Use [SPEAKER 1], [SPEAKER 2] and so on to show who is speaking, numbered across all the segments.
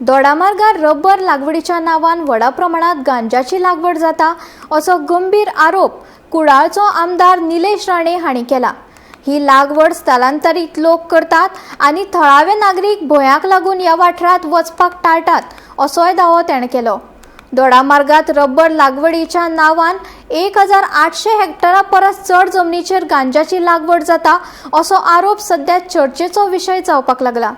[SPEAKER 1] दोडामार्गार rubber लागवडीच्या नांवान व्हडा प्रमाणात गांजाची लागवड जाता असो गंभीर आरोप कुडाळचो आमदार निलेश राणे हांणी केला. ही लागवड स्थलांतरीत लोक करतात आनी थळावे नागरीक भंयाक लागून ह्या वाठारांत वचपाक टाळटात असोय दावो ताणें केलो. दोडामार्गात रबर लागवडीच्या नांवान 1800 हेक्टरा परस चड जमनीचेर गांजाची लागवड जाता असो आरोप सध्या चर्चेचो विशय जावपाक लागला.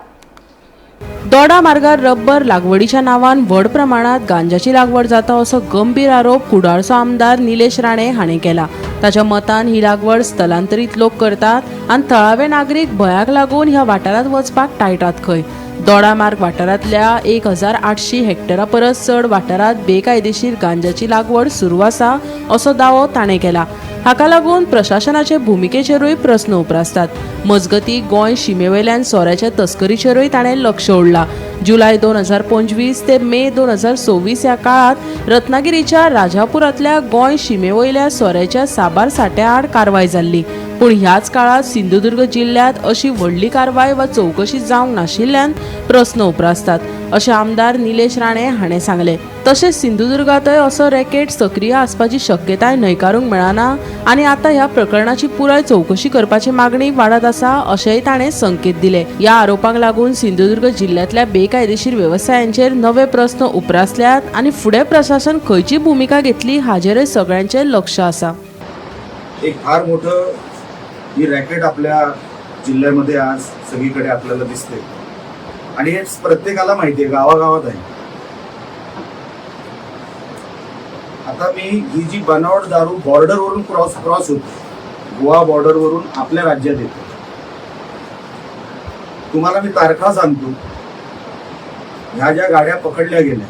[SPEAKER 2] दोडा मार्गार रब्बर लागवडीच्या नांवान व्हड प्रमाणात गांजाची लागवड जाता असो गंभीर आरोप कुडाळचो आमदार निलेश राणे हाणें केला. ताच्या मतान ही लागवड स्थलांतरीत लोक करतात आनी थळावे नागरीक भंयाक लागून ह्या वाठारांत वचपाक टाळटात खंय. दोडा मार्ग वाठारांतल्या 1800 हेक्टरा परस चड वाठारांत बेकायदेशीर गांजाची लागवड सुरू आसा असो दावो ताणें केला. हाका लागून प्रशासनाचे भुमिकेचेरूय प्रस्न उप्रासतात. मजगती गोंय शिमेवयल्यान सोऱ्याच्या तस्करीचेरूय ताणें लक्ष ओडलां. जुलय 2025 ते मे 2026 ह्या काळांत रत्नागिरीच्या राजापुरांतल्या गोंय शिमेवयल्या सोऱ्याच्या साबार साठ्या आड कारवाय जाल्ली. पूण ह्याच काळांत सिंधुदुर्ग जिल्ल्यांत अशी व्हडली कारवाय वा चवकशी जावंक नाशिल्ल्यान प्रस्न उप्रासतात अशें आमदार निलेश राणे हाणें सांगलें. तशेंच सिंधुदुर्गांतय असो रॅकेट सक्रीय आसपाची शक्यताय न्हयकारूंक मेळना आनी आतां ह्या प्रकरणाची पुराय चवकशी करपाची मागणी वाडत आसा अशेंय ताणें संकेत दिले. ह्या आरोपांक लागून सिंधुदुर्ग जिल्ल्यांतल्या बेकायदेशीर वेवसायांचेर नवे प्रस्न उप्रासल्यात आनी फुडें प्रशासन खंयची भुमिका घेतली हाचेरय सगळ्यांचें लक्ष आसा.
[SPEAKER 3] एक फार मोठं ही रॅकेट आपल्या जिल्ह्यामध्ये आज सगळीकडे आपल्याला दिसते आणि हे प्रत्येकाला माहिती आहे, गावागावात आहे. आता मी ही जी बनावट दारू बॉर्डरवरून क्रॉस क्रॉस होते, गोवा बॉर्डरवरून आपल्या राज्यात येते, तुम्हाला मी तारखा सांगतो. ह्या ज्या गाड्या पकडल्या गेल्या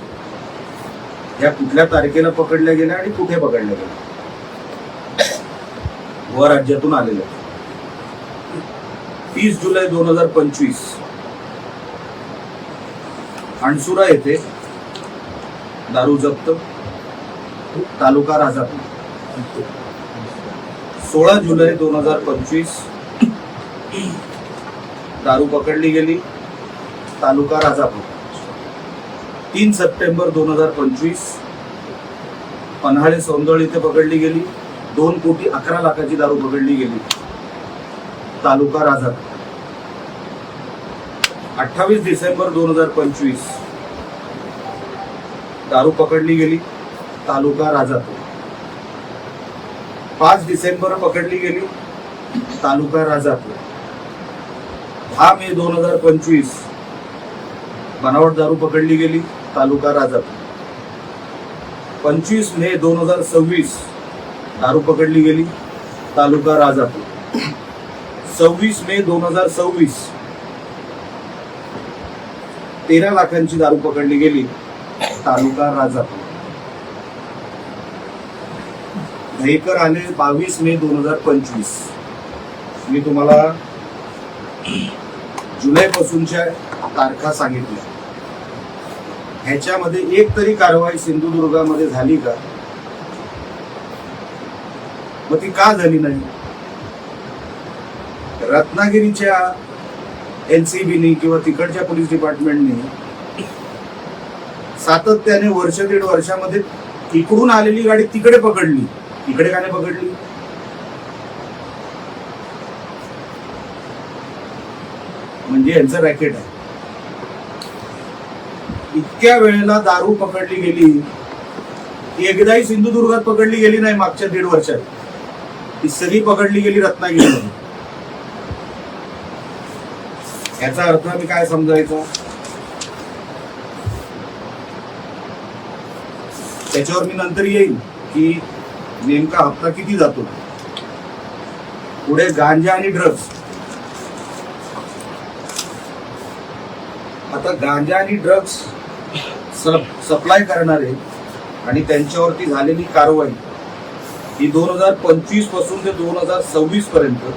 [SPEAKER 3] ह्या कुठल्या तारखेला पकडल्या गेल्या आणि कुठे पकडल्या गेल्या? गोवा राज्यातून आलेल्या 30 जुलै 2025 अणसुरा येथे दारू जप्त, तालुका राजापूर. 16 जुलै 2025 दारू पकडली गेली, तालुका राजापूर. 3 सप्टेंबर 2025 पन्हाळे सौंदळ इथे पकडली गेली, 2 कोटी 11 लाखाची दारू पकडली गेली, तालुका राजापूर. 28 डिसेंबर 2025 दारू पकडली गेली, तालुका राजापूर. 5 डिसेंबर पकडली गेली, तालुका राजापूर. 10 मे 2025 बनावट दारू पकडली गेली, तालुका राजापूर. 25 मे 2026 दारू पकडली गेली, तालुका राजापूर. 26 मे 2026 13 लाखांची दारू पकडली गेली, तालुका राजापूर. दहीकर आले 22 मे 2025. मी तुम्हाला जुलैपासूनच्या तारखा सांगितल्या. ह्याच्यामध्ये एक तरी कारवाई सिंधुदुर्गामध्ये झाली का? मग ती का झाली नाही? रत्नागिरीच्या एनसीबीनी किंवा तिकडच्या पोलीस डिपार्टमेंटनी सातत्याने वर्ष दीड वर्षामध्ये इकडून आलेली गाडी तिकडे पकडली, इकडे का नाही पकडली? म्हणजे यांचं रॅकेट आहे. इतक्या वेळेला दारू पकडली गेली, एकदाही सिंधुदुर्गात पकडली गेली नाही मागच्या 1.5 वर्षात. ती सगळी पकडली गेली रत्नागिरीमध्ये. याचा अर्थ मी काय समजायचा? त्याच्यावर मी नंतर येईल की नेमका हप्ता किती जातो. पुढे गांजा आणि ड्रग्ज. आता गांजा आणि ड्रग्ज सप्लाय करणारे आणि त्यांच्यावरती झालेली कारवाई ही 2025 पासून ते 2026 पर्यंत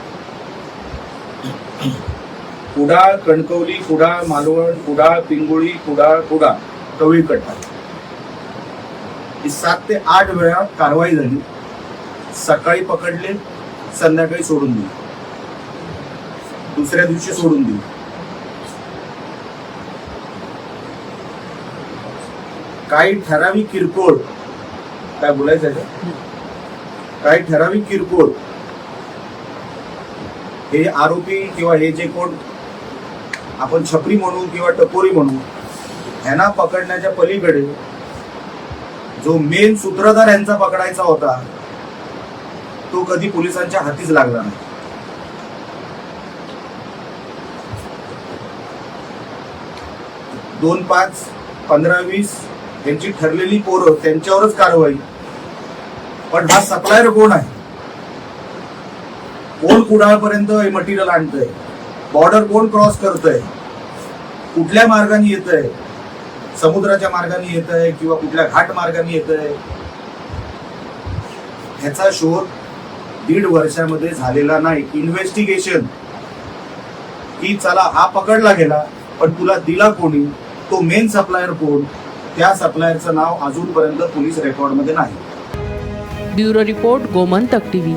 [SPEAKER 3] कुडाळ कणकवली, कुडाळ मालवण, कुडाळ पिंगुळी, कुडाळ कुडाळ कवळीकट्टा ही 7 ते 8 वेळा कारवाई झाली. सकाळी पकडले, संध्याकाळी सोडून दिले, दुसऱ्या दिवशी सोडून दिले. काही ठराविक किरकोळ, काय बोलायचं आहे का? काही ठराविक किरकोळ हे आरोपी किंवा हे जे कोण आपण छपरी म्हणू किंवा टपोरी म्हणू, ह्यांना पकडण्याच्या पलीकडे जो मेन सूत्रधार यांचा पकडायचा होता तो कधी पोलिसांच्या हातीच लागला नाही. दोन 5 15 20 यांची ठरलेली पोरं, त्यांच्यावरच कारवाई. पण हा सप्लायर कोण आहे, कोण कुडाळपर्यंत हे मटेरियल आणतंय, बॉर्डर कोण क्रॉस करतंय, कुठल्या मार्गाने येत आहे, समुद्राच्या मार्गाने येत आहे किंवा कुठल्या घाट मार्गाने येत आहे, ह्याचा शोध 1.5 वर्षामध्ये झालेला नाही. इन्व्हेस्टिगेशन की चला हा पकडला गेला, पण तुला दिला कोणी, तो मेन सप्लायर कोण, त्या सप्लायरचं नाव अजूनपर्यंत पोलीस रेकॉर्डमध्ये नाही.
[SPEAKER 2] Bureau report, Gomantak TV.